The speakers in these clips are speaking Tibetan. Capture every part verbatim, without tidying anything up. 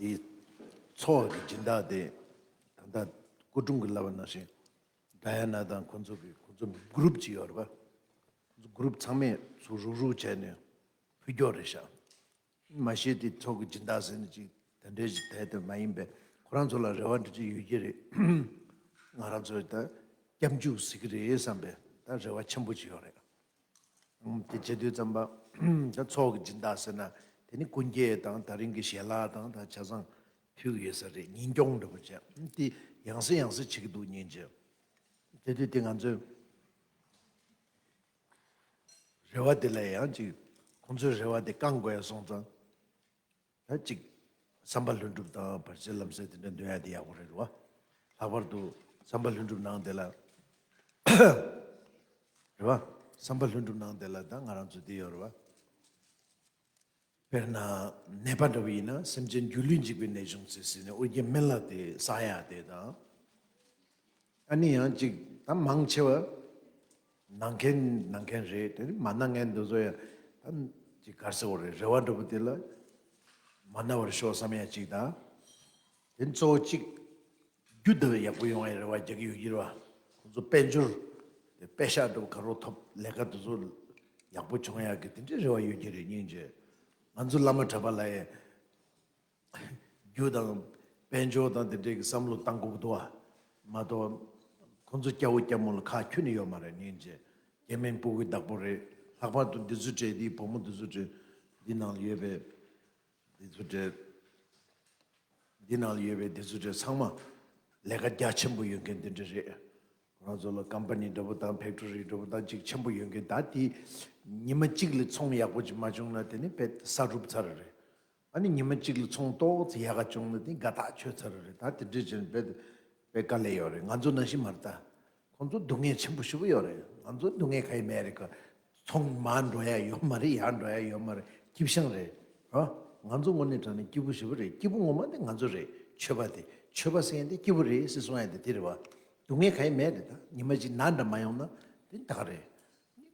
དེའི་ཚོགས་ཀྱི་སྦྱིན་བདག་དེ་ད་ལྟ་སྐུ་དྲུང་གིས་ལབ་པ་ནང་བཞིན་ཌ་ཡ་ན་དང་ཁོ་ཚོ་གི་ཁོ་ཚོ་གུ་རུབ་ཅིག་ཡོད་རེད་པ། ཁོ་ཚོ་གུ་རུབ་ཚང་མས་ཚུར་རུག་རུག་བྱས་ནས་ཕུལ་རྒྱུ་རེད་ཤག་མ་གཞི་དེ་ཚོགས་ཀྱི་སྦྱིན་བདག་ཟེར་ནས་ཅིག་དེ་འདྲའི་ཞིག་དེ་དེ་མ་ཡིན་པས་ཁོ་རང་ཚོ་ལ་རེ་བ་འདྲ་ཅིག་ཡོད་ཀྱི་རེད། ང་རང་ཚོས་ད་སྐྱབས་འཇུག་ཟེར་གྱི་རེད་བསམ་པའི་ད་རེ་བ་ཆེན་པོ་ཅིག་ཡོད་རེད། ཨུམ། དེ་བྱེད་དུས་ཙམ་པ་ད་ཚོགས་ཀྱི་སྦྱིན་བདག་ཟེར་ན་དེ་ནི་སྐུ་འགྱེད་དང་ད་རིང་གི་ཞལ་ལག་དང་ད་ཆ་ཚང་ཕུལ་གྱི་ཡོད་ས་རེད། ཉིན་གྱོང་འདྲ་པོ་བྱས་དེ་ཡང་སེ་ཡང་སེ་བྱེད་ཀྱི་འདུག་སྙིང་རྗེ། དེ་དུས་དེ་ང་ཚོས་རེ་བ་དེ་ལ་ཡང་ཅིག་ཁོང་ཚོའི་རེ་བ་དེ་བསྐང་དགོས་ཡ་སོང་ཙང་། ད་ཅིག་བསམ་པ་ལྷུན་གྲུབ་དང་བར་ཆད་ལམ་སེལ་དེ་འདྲ་འདོན་ཡ་དེ་ཡག་པོ་རེད་རེད་བ། ལྷག་པར་དུ་བསམ་པ་ལྷུན་གྲུབ་ནང་དེ་ལ་རེད་བ། བསམ་པ་ལྷུན་གྲུབ་ནང་དེ་ལ་ད་ང་རང་ཚོ་དེ་ཡོད་རེད་བ། དཔེར་ན་ནད་པ་འདྲ་བོ་ཡིན་ན་སེམས་ཅན་སྒྱུ་ལུས་འཇིག་པའི་ནད་བྱུང་ཚེ་ཟེར་ནས་ཨོ་རྒྱན་སྨན་བླ་དེ་བསག་ཡ་དེ་དང་། ཨ་ནི་ཡང་ཅིག་ད་མང་ཆེ་བ་ནང་མཁན་ནང་མཁན་རེད། དེ་ནི་མ་ན་མཁན་དེ་ཚོ་ཡང་ད་ཅིག་ག་རེ་ཟེར་དགོས་རེད། རེ་བ་འདྲ་པོ་དེ་ལ་མ་ན་བར་ཤོག་བསམ་ཡ་ཅིག་དང་། དེ་ནི་གཙོ་བོ་ཅིག་རྒྱུ་དེ་ཡག་པོ་ཡོང་བའི་རེ་བ་རྒྱག་གི་ཡོད་ཀྱི་རེད་བ། ཁོང་ཚོ་དཔལ་འབྱོར་དེ་པེ་ཤ་འདྲ་པོ་ག་རེ་ཐོབ། ལས་ཀ་དེ་ཚོ་ཡག་པོ་བྱུང་ཡག་གི་དེ་འདྲའི་རེ་བ་ཡོད་ཀྱི་རེད། སྙིང་རྗེ། ང་ཚོ་བླ་མ་གྲྭ་པ་ལ་ཡང་རྒྱུ་དང་དཔལ་འབྱོར་དང་དེ་འདྲའི་གི་བསམ་བློ་བཏང་དགོས་ཀྱི་འདུག་བ། མ་གཏོགས་ཁོང་ཚོ་སྐྱ་བོ་སྐྱ་མོ་ལ་ཁག་ཁྱོན་ནས་ཡོད་མ་རེད། སྙིང་རྗེ། སྐྱེ་དམན་ཕྲུ་གུའི་བདག་པོ་རེད། ལྷག་པར་དུ་འདི་ཚོ་གྲས་འདི་བུ་མོ་འདི་ཚོ་གྲས་འདི་ནང་ལ་ཡོད་པའི་འདི་ཚོ་གྲས། འདི་ནང་ལ་ཡོད་པའི་འདི་ཚོ་གྲས་ཚང་མ་ལས་ཀ་རྒྱ་ཆེན་པོ་ཡོད་མཁན་དེ་འདྲ་རེད། ཁོ་རང་ཚོ་ལ་ཀམ་པ་ནི་འདྲ་པོ་དང་ཕེག་ཊོ་རི་འདྲ་པོ་དང་ཅིག་ཆེན་པོ་ཡོད་མཁན། ད་དེ་ཉི་མ་གཅིག་ལ་ཚོང་ཡག་པོ་ཅིག་མ་བྱུང་ན་དེ་ནི་དཔེ་ས་རུབ་ཚར་རེད། ཨ་ནི་ཉི་མ་གཅིག་ལ་ཚོང་ཏོག་ཙམ་ཡག་ག་བྱུང་ན་དེ་དགའ་ཐག་ཆོད་ཚར་རེད། ད་དེ་འདྲ་བྱས་ནས་དཔེ་དཔེ་དཀའ་ལས་ཡོད་རེད། ང་ཚོ་ནང་བཞིན་མ་རེད་ད། ཁོང་ཚོ་སྡུག་བསྔལ་ཆེན་པོ་ཞེ་པོ་ཡོད་རེད། ང་ཚོ་སྡུག་བསྔལ་ག་ཡི་མེད་རེད་ག་ཚོང་མར་འགྲོ་ཡ་ཡོད་མ་རེད། ཡར་འགྲོ་ཡ་ཡོད་མ་རེད། སྐྱིད་ཤང་རེད། ཨ། ང་ཚོ་དངོས་གནས་དྲང་གནས་སྐྱིད་པོ་ཞེ་པོ་རེད། སྐྱིད་པོ་ངོ་མ་དེ་ང་ཚོ་རེད། ཆོས་པ་དེ་ཆོས་པ་ཟེར་མཁན་དེ་སྐྱིད་པོ་རེད་ཟེར་གསུང་ཡ་དེ་དེ་རེད་བ། སྡུག་བསྔལ་ག་ཡི་མེད་རེད། ད་ཉི་མ་གཅིག་ན་འདྲ་མ་ཡོང་ན་དེ་ད་ག་རེད།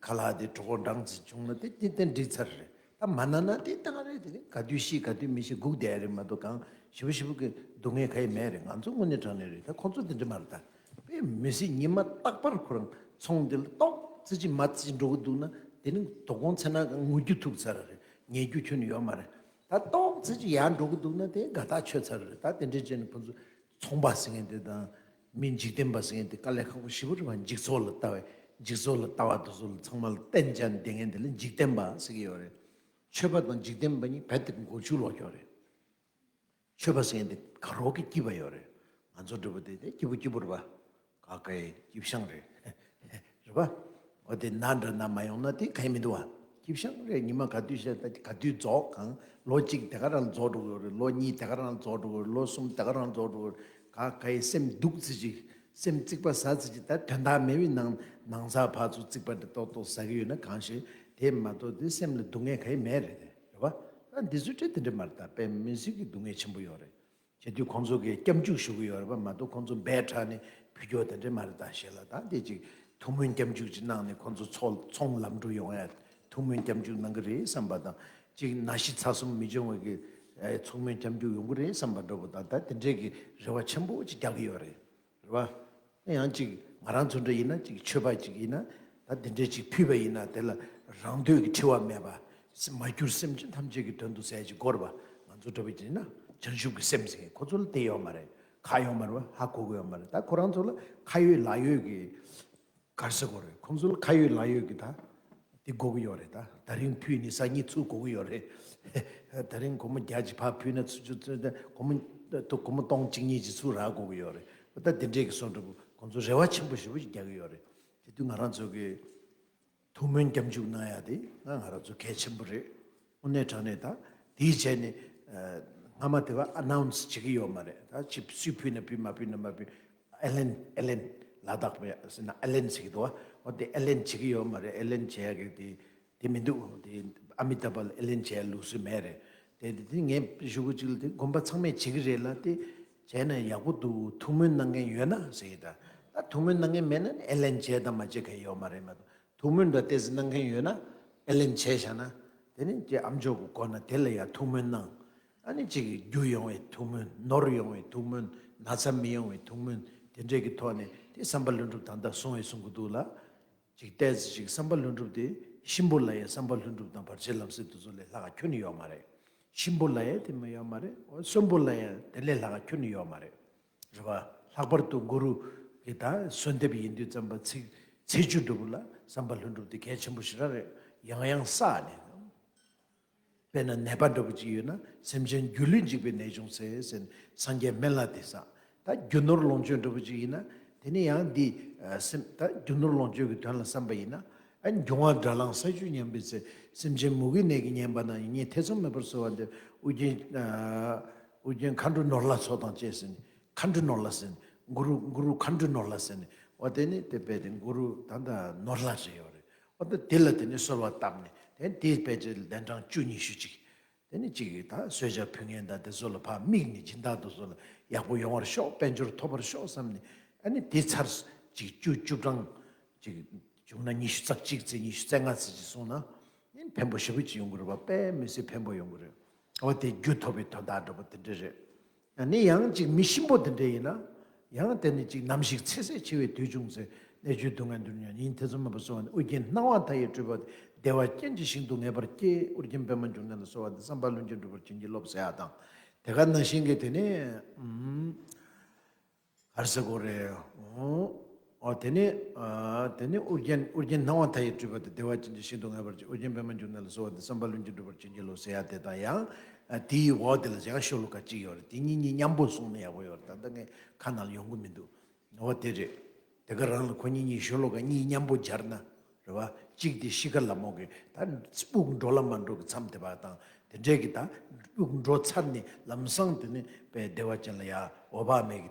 ཁ་ལག་དེ་གྲོད་ཁོག་འགྲངས་ཙམ་བྱུང་ན་དེ་དེ་དེ་འགྲིག་ཚར་རེད། ད་མ་ན་ན་དེ་ད་ག་རེད། དེ་ག་དུས་ཤི་ག་དུས་མི་ཤི་སྒུག་བསྡད་ཡ་རེད་མ་གཏོགས་གང་ཞེ་པོ་ཞེ་པོ་གི་སྡུག་བསྔལ་ག་ཡི་མེད་རེད། ང་ཚོ་དངོས་གནས་དྲང་གནས་རེད། ད་ཁོང་ཚོ་དེ་འདྲ་མ་རེད་ད། དཔེ་མི་སྲིད་ཉི་མ་རྟག་པར་ཁོ་རང་ཚོང་དེ་ལ་ཏོག་ཙི་ཅིག་མ་ཙི་ཅིག་འགྲོ་གི་འདུག་ན་དེ་ནི་དོ་དགོང་ཚེ་ན་ངུ་རྒྱུ་ཐུག་ཚར་རེད། ཉལ་རྒྱུ་ཁྱོན་ནས་ཡོད་མ་རེད། ད་ཏོག་ཙི་ཅིག་ཡར་འགྲོ་གི་འདུག་ན་དེ་དགའ་ཐག་ཆོད་ཚར་རེད། ད་དེ་འདྲའི་བྱས་ནས་ཁོ་ཚོ་ཚོང་པ་ཟེར་མཁན་དེ་དང་མི་འཇིག་རྟེན་པ་ཟེར་མཁན་དེ་དཀའ་ལས་ཁག་པོ་ཞེ་པོ་རེད་བ། འཇིག་ཚོགས་ལ་ལྟ་བའི་འཇིག་ཚོགས་ལ་ལྟ་བ་དེ་ཚོ་ལ་ཚང་མ་ལ་བརྟེན་བྱས་ནས་བསྡད་མཁན་དེ་ལ་འཇིག་རྟེན་པ་ཟེར་གྱི་ཡོད་རེད། ཆོས་པ་དང་འཇིག་རྟེན་པ་གཉིས་རྦད་དེ་མགོ་མཇུག་ལོག་ཡོད་རེད། ཆོས་པ་ཟེར་མཁན་དེ་ག་རོག་གི་སྐྱིད་པ་ཡོད་རེད། ང་ཚོ་འདྲ་པོ་དེ་དེ་སྐྱིད་པོ་སྐྱིད་པོ་རེད་པ། ག་གའི་སྐྱིད་ཤང་རེད། རེད་པ། འོ་དེ་ན་འདྲ་ན་མ་ཡོང་ན་དེ་གའི་མི་འདུག་བ། སྐྱིད་ཤང་རེད། ཉི་མ་ག་དུས་བཤད་ད་ག་དུས་རྫོགས་གང་ལོ་གཅིག་དེ་ག་རང་རྫོགས་འགྲོ་གི་ཡོད་རེད། ལོ་གཉིས་དེ་ག་རང་རྫོགས་འགྲོ་གི་ཡོད་རེད། ལོ་གསུམ་དེ་ག་རང་རྫོགས་འགྲོ་གི་ཡོད་རེད། ག་གའི་སེམས་སྡུག་ཙི་ཅིག་སེམས་ཚིག་པ་ཟ་ཙི་ཅིག་ད་དོན་དག་མེད་པའི་ནང་ནང་ཚགས་ཕར་ཚུར་ཚིག་པ་འདྲ་ཏོག་ཏོག་ཟ་གི་ཡོད་ན་གང་ཤེས། དེ་མ་གཏོགས་དེ་སེམས་ལ་སྡུག་བསྔལ་ག་ཡི་མེད་རེད་དེ། རེད་པ། ད་འདི་ཚོའི་གྲས་དེ་འདྲ་མ་རེད། ད་དཔེ་མི་སྲིད་ཀྱི་སྡུག་བསྔལ་ཆེན་པོ་ཡོད་རེད། བྱེད་དུས་ཁོང་ཚོ་གིས་སྐྱབས་འཇུག་ཞུ་གི་ཡོད་རེད་པ། མ་གཏོགས་ཁོང་ཚོ་འབད་དྲགས་ནས་ཕུལ་རྒྱུ་དེ་འདྲ་མ་རེད། ད་ཞེ་ལ་ད་འདི་ཅིག་ཐུགས་སྨོན་སྐྱབས་འཇུག་ཅིག་གནང་ནས་ཁོང་ཚོ་ཚོགས་ཚོང་ལམ་འགྲོ་ཡོང་ཡ། ཐུགས་སྨོན་སྐྱབས་འཇུག་གནང་གི་རེད་བསམ་པ་དང་། ཅིག་ན་ཤི་ཚ་གསུམ་མི་འབྱུང་བའི་གི་ཨེ་ཚོགས་སྨོན་སྐྱབས་འཇུག་ཡོང་གི་རེད་བསམ་པ་འདྲ་པོ་དང་། ད་དེ་འདྲའི་གི་རེ་བ་ཆེན་པོ་ཅིག་རྒྱག་གི་ཡོད་རེད། རེད་པ། ཡང་ཅིག་ང་རང་ཚོ་འདྲ་ཡིན་ན་ཅིག་ཆོས་པ་ཅིག་ཡིན་ན་ད་དེ་འདྲའི་ཅིག་ཕུལ་བ་ཡིན་ན་དེ་ལ་རང་འདོད་ཀྱི་འཁྲི་བ་མེད་པ། མ་གྱུར་སེམས་ཅན་ཐམས་ཅད་ཀྱི་དོན་དུ་ཟེར་ཅིག་དགོས་རེད་པ། ང་ཚོ་འདྲ་པོ་ཅིག་ཡིན་ན་བྱང་ཆུབ་ཀྱི་སེམས་ཟེར་མཁན་ཁོ་ཚོ་ལ་དེ་ཡོད་མ་རེད། ཁག་ཡོད་མ་རེད་པ། ཧ་གོ་གི་ཡོད་མ་རེད། ད་ཁོ་རང་ཚོ་ལ་ཁ་ཡོད་ལག་ཡོད་ཀྱི་ག་རེ་ཟེར་དགོས་རེད། ཁོང་ཚོ་ལ་ཁ་ཡོད་ལག་ཡོད་ཀྱི་ད་དེ་དགོས་ཀྱི་ཡོད་རེད། ད་ད་རིང་ཕུལ་ནས་སང་ཉིན་ཚུར་དགོས་ཀྱི་ཡོད་རེད། ད་རིང་སྒོར་མོ་བརྒྱ་ཅིག་ཕར་ཕུལ་ན་ཚུར་ཚུར་ཚུར་ད་སྒོར་མོ་ད་སྒོར་མོ་སྟོང་གཅིག་གཉིས་ཅིག་ཚུར་རག་དགོས་ཀྱི་ཡོད་རེད། ད་དེ་འདྲས་ཀྱི་བཟོ་འདྲ་པོ་ཁོང་ཚོ་རེ་བ་ཆེན་པོ་ཞེ་པོ་ཅིག་རྒྱག་གི་ཡོད་རེད། དེ་དུས་ང་རང་ཚོ་གི་ཐུགས་སྨོན་སྐྱབས་འཇུག་གནང་ཡ་དེ་ང་ང་རང་ཚོ་གལ་ཆེན་པོ་རེད། དངོས་གནས་དྲང་གནས་ད་དེའི་རྗེས་ནས་ཨ་སྔ་མ་དེ་བ་ཨ་ནའུན་སི་བྱེད་ཀྱི་ཡོད་མ་རེད། ད་ཅིག་སུས་ཕུལ་ན་ཕུལ། མ་ཕུལ་ན་མ་ཕུལ། ཨེ་ལན་ཨེ་ལན་ལ་དྭགས་པས་ཟེར་ན་ཨེ་ལན་ཟེར་གྱི་འདུག་བ། འོ་དེ་ཨེ་ལན་བྱེད་ཀྱི་ཡོད་མ་རེད། ཨེ་ལན་བྱེད་ཡ་གི་དེ་དེ་མི་འདུག་དེ་ཨ་མི་ཏཱབ་ལ་ཨེ་ལན་བྱེད་ཡ་ལུགས་སྲོལ་མེད་རེད། དེ་དེ་དེ་ངས་ཞུ་གི་ཅིག་ལ་དེ་དགོན་པ་ཚང་མས་བྱེད་ཀྱི་རེད་ལ། དེ་བྱས་ན་ཡག་པོ་འདུག་ཐུགས་སྨོན་གནང་མཁན་ཡོད་ན་ཟེར་གྱི། ད་ད་ཐུགས་སྨོན་གནང་མཁན་མེད་ན་ཨེ་ལན་བྱེད་དང་མ་བྱེད་མཁན་ཡོད་མ་རེད། མ་གཏོགས་ཐུགས་སྨོན་འདྲ་ཏོག་ཙམ་གནང་མཁན་ཡོད་ན་ཨེ་ལན་བྱས་བཞག་ན་དེ་ནི་ཀྱེ་ཨ་མཆོག་གི་སྐོར་ན་དེ་ལ་ཡ་ཐུགས་སྨོན་གནང་། ཨ་ནི་ཅིག་རྒྱུ་ཡོང་བའི་ཐུགས་སྨོན། ནོར་ཡོང་བའི་ཐུགས་སྨོན། ན་ཚ་མི་ཡོང་བའི་ཐུགས་སྨོན། དེ་འདྲས་ཀྱི་ཐོག་ནས་དེ་བསམ་པ་ལྷུན་གྲུབ་ད་ལྟ་གསུང་བའི་གསུང་གི་འདུག་ལ། ཅིག་བལྟས་ཚེ་ཅིག་བསམ་པ་ལྷུན་གྲུབ་དེ་གཤིན་པོ་ལ་ཡང་བསམ་པ་ལྷུན་གྲུབ་དང་བར་ཆད་ལམ་སེལ་དེ་ཚོ་ལས་ལྷག་ག་ཁྱོན་ནས་ཡོད་མ་རེད། གཤིན་པོ་ལ་ཡང་དེ་མ་ཡོད་མ་རེད། འོ་གསོན་པོ་ལ་ཡང་དེ་ལས་ལྷག་ག་ཁྱོན་ནས་ཡོད་མ་རེད། རེད་བ། ལྷག་པར་དུ་གུ་རུ་གི་ད་གསོལ་འདེབས་ཡིན་དུས་ཙམ་པ་ཚིག་ཚེས་བཅུ་འགྲོ་བུ་ལ་བསམ་པ་ལྷུན་གྲུབ་དེ་གལ་ཆེན་པོ་ཞེ་དྲག་རེད། ཡང་ཡང་བསགས་ནས། དཔེར་ན་ནད་པ་འདྲ་པོ་ཅིག་ཡོད་ན་སེམས་ཅན་སྒྱུ་ལུས་འཇིག་པའི་ནད་བྱུང་ཚེ་ཟེར་ནས་སངས་རྒྱས་སྨན་བླ་དེ་བསགས། ད་རྒྱུ་ནོར་ལོངས་སྤྱོད་འདྲ་པོ་ཅིག་ཡིན་ན་དེ་ནི་ཡང་འདི་ཨ་སེམས་ད་རྒྱུ་ནོར་ལོངས་སྤྱོད་ཀྱི་དོན་ལ་བསམ་པ་ཡིན་ན། ཨ་འབྱུང་བ་དགྲ་ལངས་ས་བཅུད་ཉམས་པའི་ཚེ། སེམས་ཅན་མུ་གེའི་ནད་ཀྱིས་ཉེན་པ་ན་ཡིན། ངས་ཐེ་ཚོམ་མེད་པར་གསོལ་བ་འདེབས། ཨོ་རྒྱན་ཨ་ཨོ་རྒྱན་མཁའ་འགྲོ་ནོར་ལྷ་ཚོགས་དང་བཅས་ཟེར་ནས། མཁའ་འགྲོ་ནོར་ལྷ་ཟེར་ནས། གུ་རུ་གུ་རུ་མཁའ་འགྲོ་ནོར་ལྷ་ཟེར་ནས། འོ་དེ་ནི་དེ་དཔེ་དེ་གུ་རུ་ད་ལྟ་ནོར་ལྷ་རེད་ཡོད་རེད། འོ་ད་དེ་ལ་དེ་ནི་གསོལ་བ་བཏབ་ནས་དེ་དེའི་དཔེ་ཆའི་ལན་གྲངས་བཅུ་ཉི་ཤུ་ཅིག་དེ་ནི་གཅིག་གིས་ད་གསོལ་ཇ་ཕུལ་མཁན་དང་དེ་ཚོ་ལ་ཕར་དམིགས་ནས་སྦྱིན་བདག་དེ་ཚོ་ལ་ཡག་པོ་ཡོང་བར་ཤོག་དཔལ་འབྱོར་ཐོབ་པར་ཤོག་བསམ་ནས། ཨ་ནི་དེ་ཚར་གཅིག་བཅུ་བཅུ་གྲངས་གཅིག་བྱུང་ན་ཉི་ཤུ་རྩ་གཅིག་ཚེ་ཉི་ཤུ་རྩ་ལྔ་ཚེ་གཅིག་སོང་ན་ཨ་ནི་ཕན་པོ་ཞེ་པོ་ཅིག་ཡོང་གི་རེད་བ། དཔེ་མི་སྲིད་ཕན་པོ་ཡོང་གི་རེད། འོ་དེ་རྒྱུ་ཐོབ་པའི་དོན་དག་འདྲ་པོ་དེ་འདྲ་རེད། ཨ་ནི་ཡང་གཅིག་མི་གཤིན་པོ་དེ་འདྲ་ཡིན་ན། ཡང་དེ་ནི་གཅིག་ནམ་ཞིག་ཚེ་ཟད་ཆེ་བའི་དུས་བྱུང་ཚེ། གནད་གཅོད་སྡུག་བསྔལ་འདིར་མྱོང་ཉིད། ཐེ་ཚོམ་མེད་པར་གསོལ་བ་འདེབས། ཨོ་རྒྱན་སྣང་བ་མཐའ་ཡས་སྤྲུལ་པ་དེ། བདེ་བ་ཅན་གྱི་ཞིང་དུ་ངེས་པར་སྐྱེ། ཨོ་རྒྱན་པདྨ་འབྱུང་གནས་ལ་གསོལ་བ་འདེབས། བསམ་པ་ལྷུན་གྱིས་འགྲུབ་པར་བྱིན་གྱིས་རློབས་ཟེར་ཡ་དང་། དེ་ག་ནང་བཞིན་གྱི་དེ་ནི་ཨུམ། ག་རེ་ཟེར་དགོས་རེད། ཨོ། ཨོ་དེ་ནི་ཨ་དེ་ནི་ཨོ་རྒྱན་ཨོ་རྒྱན་སྣང་བ་མཐའ་ཡས་སྤྲུལ་པ་དེ། བདེ་བ་ཅན་གྱི་ཞིང་དུ་ངེས་པར་སྐྱེ། ཨོ་རྒྱན་པདྨ་འབྱུང་གནས་ལ་གསོལ་བ་འདེབས། བསམ་པ་ལྷུན་གྱིས་འགྲུབ་པར་བྱིན་གྱིས་རློབས་ཟེར་ཡ་དེ་དང་ཡང་། ཨ་དེའི་འོག་དེ་ལ་ཡང་ཤོ་ལོ་ཀ་གཅིག་ཡོད་རེད། དེ་གཉིས་གཉིས་མཉམ་པོ་གསུངས་ན་ཡག་པོ་ཡོད་རེད། ད་ལྟ་ངས་ཁ་ནང་ལ་ཡོང་གི་མི་འདུག་ཨོ་དེ་རེད། དེ་ག་རང་ལ་ཁོ་གཉིས་གཉིས་ཤོ་ལོ་ཀ་གཉིས་མཉམ་པོ་སྦྱར་ན། རེད་བ། གཅིག་དེ་ཤི་ཁ་ལ་མོ་གི་ད་དབུགས་འགྲོ་ལ་མ་འགྲོ་གི་མཚམས་དེ་བ་དང་། དེ་འདྲས་ཀྱི་ད་དབུགས་འགྲོ་ཚར་ནས་ལམ་སང་དེ་ནི་དཔེ་བདེ་བ་ཅན་ལ་ཡ་འོད་དཔག་མེད་ཀྱི་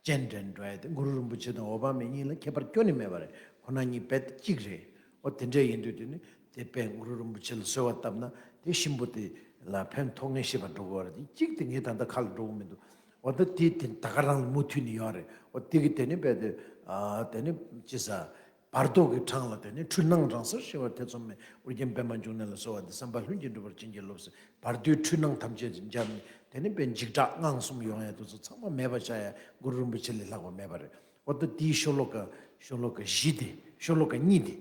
སྤྱན་འདྲེན་འགྲོ་ཡ་དེ། གུ་རུ་རིན་པོ་ཆེ་དང་འོད་དཔག་མེད་གཉིས་ལ་ཁྱད་པར་ཁྱོན་ནས་མེད་པ་རེད། ཁོ་ན་གཉིས་རྦད་དེ་གཅིག་རེད། ཨོ་དེ་འདྲས་ཡིན་དུས་དེ་ནི་དེ་དཔེ་གུ་རུ་རིན་པོ་ཆེ་ལ་གསོལ་བ་བཏབ་ན་དེ་གཤིན་པོ་དེ་ལ་ཕན་ཐོགས་ངེས་ཤེས་པ་འགྲོ་དགོས་པ་རེད། དེ་གཅིག་དེ་ངས་ད་ལྟ་ཁ་ལ་འགྲོ་གི་མི་འདུག་ཨོ་ད་དེ་དེ་ད་ག་རང་ལ་མུ་མཐུད་ནས་ཡོད་རེད། ཨོ་དེ་གི་དེ་ནི་དཔེ་དེ་ཨ་དེ་ནི་ཅི་ཟ། བར་དོ་གི་འཕྲང་ལ་དེ་ནི་འཁྲུལ་སྣང་རང་སར་ཞི་བ་ཐེ་ཚོམ་མེད། ཨོ་རྒྱན་པདྨ་འབྱུང་གནས་ལ་གསོལ་བ་འདེབས། བསམ་པ་ལྷུན་གྱིས་འགྲུབ་པར་བྱིན་གྱིས་རློབས་ཟེར། བར་དོའི་འཁྲུལ་སྣང་ཐམས་ཅད་འཇམ་ནས་དེ་ནི་དཔེ་འཇིགས་སྐྲག་དངངས་གསུམ་ཡོང་ཡ་དེ་ཚོ་ཚང་མ་མེད་པ་བྱ་ཡ་གུ་རུ་རིན་པོ་ཆེ་ལས་ལྷག་པ་མེད་པ་རེད། ཨོ་ད་དེའི་ཤོ་ལོ་ཀ་ཤོ་ལོ་ཀ་བཞི་དེ། ཤོ་ལོ་ཀ་གཉིས་དེ།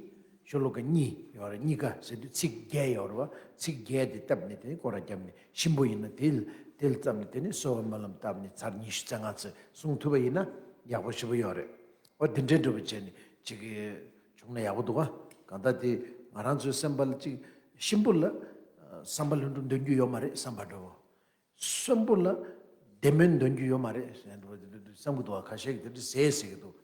ཤོ་ལོ་ཀ་གཉིས་ཡོད་རེད། གཉིས་ཀ་ཟེར་དུས་ཚིག་བརྒྱད་ཡོད་རེད་བ། ཚིག་བརྒྱད་དེ་བཏབ་ནས་དེ་ནི་སྐོར་ར་བརྒྱབ་ནས་གཤིན་པོ་ཡིན་ན་དེ་ལ་དེ་ལ་བརྩམས་ནས་དེ་ནི་གསོལ་བ་སྨོན་ལམ་བཏབ་ནས་ཚར་ཉི་ཤུ་རྩ་ལྔ་ཚེ་གསུང་ཐུབ་པ་ཡིན་ན་ཡག་པོ་ཞེ་པོ་ཡོད་རེད། ཨོ་དེ་འདྲའི་འདྲ་པོ་བྱས་ནས་ཅིག་བྱུང་ན་ཡག་པོ་འདུག་ག་གང་ལྟར་དེ་ང་རང་ཚོའི་སེམས་པ་ལ་ཅིག་གཤིན་པོ་ལ་བསམ་པ་ལྷུན་གྲུབ་འདོན་རྒྱུ་ཡོད་མ་རེད་བསམ་པ་འདྲ་བོ། གསོན་པོ་ལ་བདེ་སྨོན་འདོན་རྒྱུ་ཡོད་མ་རེད་བསམ་གྱི་འདུག་ཁ་ཤས་ཀྱིས་དེ་འདྲ་ཟེར་ཟེར་གྱི་འདུག་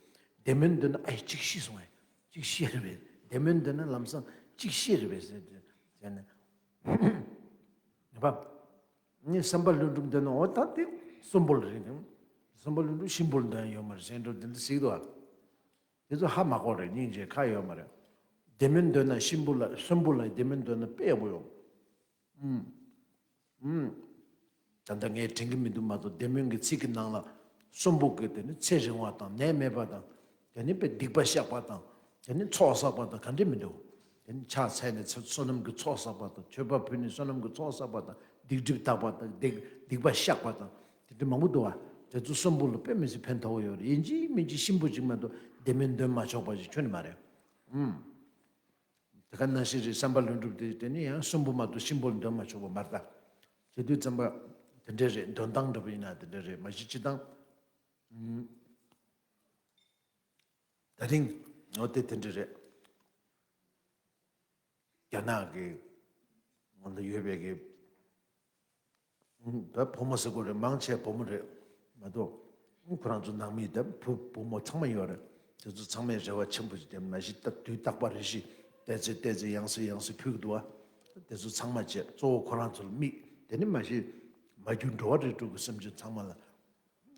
བདེ་སྨོན་འདོན་ན་ཨ་ཡེ་གཅིག་ཤི་སོང་ངས། གཅིག་ཤི་རེད་པས། བདེ་སྨོན་འདོན་ན་ལམ་སང་གཅིག་ཤི་རེད་པས་ཟེར་ནས། ནི་བསམ་པ་ལྷུན་གྲུབ་འདོན་ན་འོ་ད་དེ་གསོན་པོ་ལ་རེད། བསམ་པ་ལྷུན་གྲུབ་གཤིན་པོ་ལ་འདོན་ཡོད་མ་རེད་ཟེར་འགྲོ་དེ་འདྲ་ཟེར་གྱི་འདུག་ཨ། དེ་ཚོ་ཧ་མ་གོ་རེད། སྙིང་རྗེ་ཁ་ཡོད་མ་རེད། བདེ་སྨོན་འདོན་ན་གཤིན་པོ་ལ་གསོན་པོ་ལ་བདེ་སྨོན་འདོན་ན་དཔེ་ཡག་པོ་ཡོང་། ཨུམ། ཨུམ། ད་ལྟ་ངས་དྲན་གྱི་མི་འདུག་མ་གཏོགས་བདེ་སྨོན་གྱི་ཚིག་གི་ནང་ལ་གསོན་པོ་གི་དེ་ནི་ཚེ་རིང་བ་དང་ནད་མེད་པ་དང་། དེ་ནི་དཔེ་སྡིག་པ་བཤགས་པ་དང་། དེ་ནི་ཚོགས་བསགས་པ་དང་ག་འདྲ་མི་འདུག་དེ་ནི་ཕྱག་འཚལ་ནས་བསོད་ནམས་ཀྱི་ཚོགས་བསགས་པ་དང་། མཆོད་པ་ཕུལ་ནས་བསོད་ནམས་ཀྱི་ཚོགས་བསགས་པ་དང་། སྡིག་སྒྲིབ་དག་པ་དང་། སྡིག་སྡིག་པ་བཤགས་པ་དང་། དེ་འདྲ་མང་པོ་འདུག་བ། དེ་ཚོ་གསོན་པོ་ལ་དཔེ་མི་སྲིད་ཕན་ཐོགས་ཡོད་རེད། ཡིན་གཅིག་མིན་གཅིག་གཤིན་པོ་གཅིག་མ་གཏོགས་བདེ་སྨོན་འདོན་མ་ཆོག་པ་ཞིག་ཁྱོན་ནས་མ་རེད། ཨུམ། དེ་ག་ནང་བཞིན་རེད། བསམ་པ་ལྷུན་གྲུབ་དེ་དེ་ནི་ཡང་གསོན་པོ་མ་གཏོགས་གཤིན་པོ་ལ་འདོན་མ་ཆོག་པ་མ་རེད་ད། བྱེད་དུས་ཙམ་པ་དེ་འདྲས་རེད། འདོན་སྟངས་འདྲ་པོ་ཡིན་ན་དེ་འདྲས་རེད། མ་གཞི་སྤྱི་བཏང་ད་རིང་འོ་དེ་དེ་འདྲས་རེད། རྒྱ་ནག་གི་ང་ཚོ་ཡོད་པའི་གི་ད་བུ་མོ་ཟེར་དགོས་རེད། མང་ཆེ་བུ་མོ་རེད་མ་གཏོགས། ཁོ་རང་ཚོ་ནང་མི་ད་བུ་བུ་མོ་ཚང་མ་ཡོད་རེད། དེ་ཚོ་ཚང་མས་རེ་བ་ཆེན་པོ་ཞིག་དེ་མ་གཞི་ད་དུས་རྟག་པ་རེ་བཞིན་བལྟས་ཚེ་བལྟས་ཚེ་ཡང་སེ་ཡང་སེ་ཕུལ་གི་འདུག་བ། དེ་ཚོ་ཚང་མ་བྱས་གཙོ་བོ་ཁོ་རང་ཚོ་ལ་དམིགས། དེ་ནི་མ་གཞི་མ་གྱུར་འགྲོ་བ་རིགས་དྲུག་གི་སེམས་ཅན་ཚང་མ་ལ་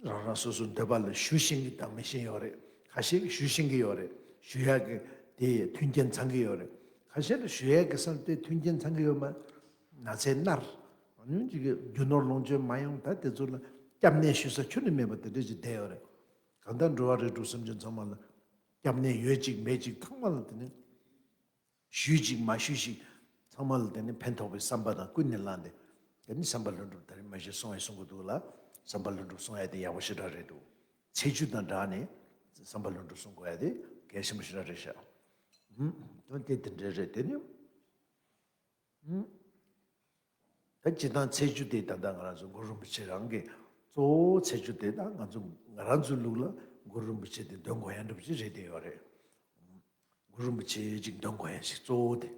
རང་རང་སོ་སོའི་འདོད་པ་ལ་ཞུ་ཤེས་ཀྱི་དང་མི་ཤེས་ཡོད་རེད། ཁ་ཤས་ཀྱིས་ཞུ་ཤེས་ཀྱི་ཡོད་རེད། ཞུ་ཡག་གི་དེ་མཐུན་རྐྱེན་ཚང་གི་ཡོད་རེད། ཁ་ཤས་ལ་ཞུ་ཡག་གི་སར་དེ་མཐུན་རྐྱེན་ཚང་གི་ཡོད་མ་རེད། ན་ཚས་མནར། ཨ་ནི་ཅིག་གི་རྒྱུ་ནོར་ལོངས་སྤྱོད་མ་ཡོང་། ད་དེ་ཚོ་ལ་སྐྱབས་གནས་ཞུ་ས་ཁྱོན་ནས་མེད་པ་དེ་འདྲ་ཅིག་བསྡད་ཡོད་རེད། གང་ལྟར་འགྲོ་བ་རིགས་དྲུག་སེམས་ཅན་ཚང་མ་ལ་སྐྱབས་གནས་ཡོད་ཅིག་མེད་ཅིག་ཚང་མ་ལ་དེ་ནི་ཞུས་ཅིག་མ་ཞུས་ཅིག་ཚང་མ་ལ་དེ་ནི་ཕན་ཐོགས་པའི་བསམ་པ་དང་ཀུན་ནས་བསླངས་ཏེ། དེ་ནི་བསམ་པ་ལྷུན་གྲུབ་ད་རིང་མ་གཞི་གསུང་ཡ་གསུང་གི་འདུག་ལ། བསམ་པ་ལྷུན་གྲུབ་གསུང་ཡ་དེ་ཡག་པོ་ཞེ་དྲག་རེད་འདུག་ཚེས་བཅུ་དང་སྦྲགས་ནས་བསམ་པ་ལྷུན་གྲུབ་གསུང་དགོས་ཡ་དེ་གལ་ཆེན་པོ་ཞེ་དྲག་རེད་ཤག་ཨུམ། དོན་དེ་དེ་འདྲ་རེད། དེ་ནི་ཨུམ། ད་སྤྱིར་བཏང་ཚེས་བཅུ་དེ་ད་ལྟ་ང་རང་ཚོ་གུ་རུ་རིན་པོ་ཆེ་རང་གི་གཙོ་བོ་ཚེས་བཅུ་དེ་ད་ང་ཚོ་ང་རང་ཚོའི་ལུགས་ལ་གུ་རུ་རིན་པོ་ཆེ་དེ་འདོན་དགོས་ཡ་འདྲ་པོ་ཅིག་རེད་བསྡད་ཡོད་རེད། གུ་རུ་རིན་པོ་ཆེ་ཅིག་འདོན་དགོས་ཡ་ཞིག་གཙོ་བོ་དེ།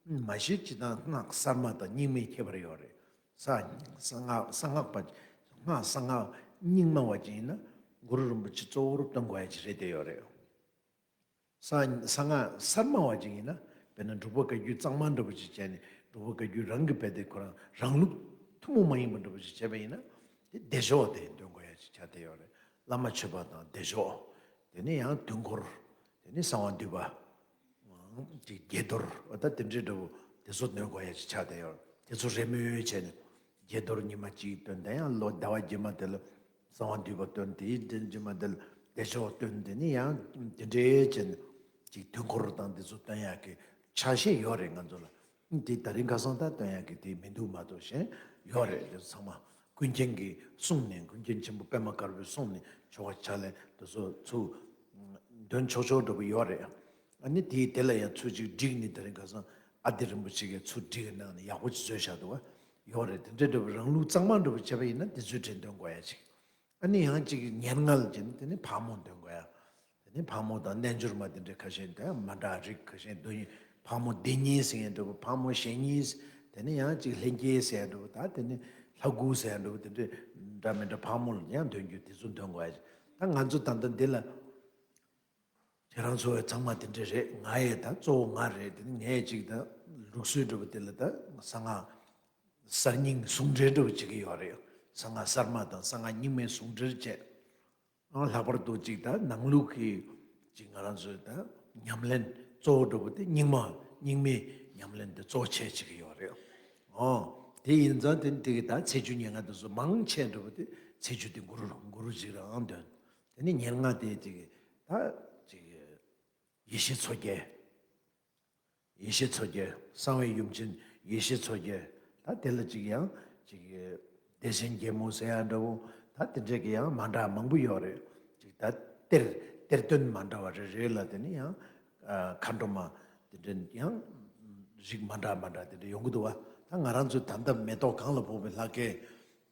མ་གཞི་སྤྱིར་བཏང་སྔགས་གསར་མ་དང་རྙིང་མའི་ཁྱད་པར་ཡོད་རེད། གསང་སྔགས་གསང་སྔགས་པ་སྔགས་གསང་སྔགས་རྙིང་མ་བ་ཅིག་ཡིན་ན་གུ་རུ་རིན་པོ་ཆེ་གཙོ་བོར་འདོན་དགོས་ཡ་ཅིག་རེད་བསྡད་ཡོད་རེད། གསང་གསང་སྔགས་གསར་མ་བ་ཅིག་ཡིན་ན། དཔེར་ན་འབྲུག་པ་བཀའ་བརྒྱུད་གཙང་མ་འདྲ་པོ་ཅིག་བྱས་ནས་འབྲུག་པ་བཀའ་བརྒྱུད་རང་གི་དཔེ་དེ་ཁོ་རང་རང་ལུགས་ཐུན་མོང་མ་ཡིན་པ་འདྲ་པོ་ཅིག་བྱས་པ་ཡིན་ན། དེ་བདེ་མཆོག་དེ་འདོན་དགོས་ཡ་ཅིག་ཆགས་བསྡད་ཡོད་རེད། བླ་མ་མཆོད་པ་དང་བདེ་མཆོག་དེ་ནས་ཡང་དུས་འཁོར། དེ་ནས་གསང་བ་འདུས་པ། ཅིག་དགྱེས་རྡོར་འོ་ད་དེ་འདྲའི་འདྲ་པོ་དེ་ཚོ་འདོན་དགོས་ཡ་ཅིག་ཆགས་བསྡད་ཡོད་རེད། དེ་ཚོ་རེས་མོས་བྱས་ནས་དགྱེས་རྡོར་ཉི་མ་གཅིག་བཏོན། དེ་ཡང་ལོ་ཟླ་བ་རྗེས་མ་དེ་ལ་གསང་བ་འདུས་པ་བཏོན། དེའི་རྗེས་མ་དེ་ལ་བདེ་མཆོག་བཏོན། དེ་ནི་ཡང་དེ་འདྲའི་བྱས་ནས་ཅིག་དུས་འཁོར་དང་དེ་ཚོ་བཏོན་ཡག་གི་ཆ་ཤས་ཡོད་རེད་ང་ཚོ་ལ། དེ་ད་རིང་ཁ་སང་ད་བཏོན་ཡག་གི་དེ་མི་འདུག་མ་གཏོགས་གཞན་ཡོད་རེད། དེ་ཚོ་ཚང་མ་ཀུན་མཁྱེན་གྱིས་གསུངས་ནས། ཀུན་མཁྱེན་ཆེན་པོ་པདྨ་དཀར་པོས་གསུངས་ནས་ཆོ་ག་ཕྱག་ལེན་དེ་ཚོ་ཚུར་འདོན་ཆོག་ཆོག་འདྲ་པོ་ཡོད་རེད། ཨ་ནི་དེ་དེ་ལ་ཡང་ཚུར་ཅིག་བསྒྲིགས་ནས་ད་རིང་ཁ་སང་ཨ་ཏི་རིན་པོ་ཆེ་གིས་ཚུར་བསྒྲིགས་གནང་ནས་ཡག་པོ་ཅིག་བཟོས་བཞག་འདུག་བ། ཡོད་རེད། དེ་འདྲའི་འདྲ་པོ་རང་ལུགས་གཙང་མ་འདྲ་པོ་བྱས་པ་ཡིན་ན་དེ་ཚོའི་གྲས་འདོན་དགོས་ཡ་ཅིག་ཨ་ནི་ཡང་ཅིག་ཉེར་ལྔ་ལ་བྱས་ནས་དེ་ནི་ཕག་མོ་འདོན་དགོས་ཡ། དེ་ནི་ཕག་མོ་དང་རྣལ་འབྱོར་མ་དེ་འདྲའི་ཁ་ཤས་ད་མ་འདྲ་རིགས་ཁ་ཤས་འདོན་ཡིན། ཕག་མོ་འདི་ཉིད་ཟེར་ཡ་འདྲ་པོ། ཕག་མོ་གཞན་ཉིད། དེ་ནི་ཡང་ཅིག་ལྷན་སྐྱེས་ཟེར་ཡ་འདྲ་པོ། ད་དེ་ནི་ལྷ་དགུ་ཟེར་ཡ་འདྲ་པོ། དེ་འདྲའི་འདྲ་མི་འདྲ་ཕག་མོ་ལ་ཡང་འདོན་རྒྱུ་དེ་ཚོ་འདོན་དགོས་ཡ། ད་ང་ཚོ་ད་ལྟ་འདི་ལ་ཁྱེད་རང་ཚོ་བས་ཚང་མ་དེ་འདྲ་རེད། ང་ཡས་ད་གཙོ་བོ་ང་རེད། དེ་ནི་ངས་ཅིག་ད་ལུགས་སྲོལ་འདྲ་པོ་དེ་ལ་ད་གསང་སྔགས་གསར་རྙིང་ཟུང་འབྲེལ་འདྲ་པོ་བྱེད་ཀྱི་ཡོད་རེད། གསང་སྔགས་གསར་མ་དང་གསང་སྔགས་རྙིང་མའི་ཟུང་འབྲེལ་བྱས། ཨང་། ལྷག་པར་དུ་ཅིག་ད་ནང་ལུགས་ཀྱི་ཅིག་ང་རང་ཚོའི་ད་ཉམས་ལེན་གཙོ་བོ་འདྲ་པོ་དེ་རྙིང་མ་རྙིང་མའི་ཉམས་ལེན་དེ་གཙོ་ཆེ་བྱེད་ཀྱི་ཡོད་རེད། ཨོ། དེ་ཡིན་ཙང་དེ་དེ་གི་ད་ཚེས་བཅུ་ཉེར་ལྔ་དེ་ཚོ་མང་ཆེ་འདྲ་པོ་དེ་ཚེས་བཅུ་དེ་གུ་རུ་གུ་རུ་ཅིག་རང་འདོན། དེ་ནི་ཉེར་ལྔ་དེ་ཅིག་ད་ཅིག་ཡེ་ཤེས་མཚོ་རྒྱལ། ཡེ་ཤེས་མཚོ་རྒྱལ། གསང་བའི་ཡུམ་ཆེན་ཡེ་ཤེས་མཚོ་རྒྱལ། ད་དེ་ལ་ཅིག་ཡང་ཅིག་བདེ་ཆེན་རྒྱལ་མོ་ཟེར་ཡ་འདྲ་བོ། ད་དེ་འདྲའི་གི་ཡང་མ་འདྲ་མང་པོ་ཡོད་རེད། ཅིག་ད་གཏེར་གཏེར་སྟོན་མ་འདྲ་བ་རེ་རེ་ལ་དེ་ནི་ཡང་ཨ་མཁའ་འགྲོ་མ་དེ་འདྲ་ཡང་རིགས་མ་འདྲ་མ་འདྲ་དེ་འདྲ་ཡོང་གི་འདུག་བ། ད་ང་རང་ཚོའི་ད་ལྟ་མེ་ཏོག་གང་ལ་ཕོག་པའི་ལྷ་སྐལ་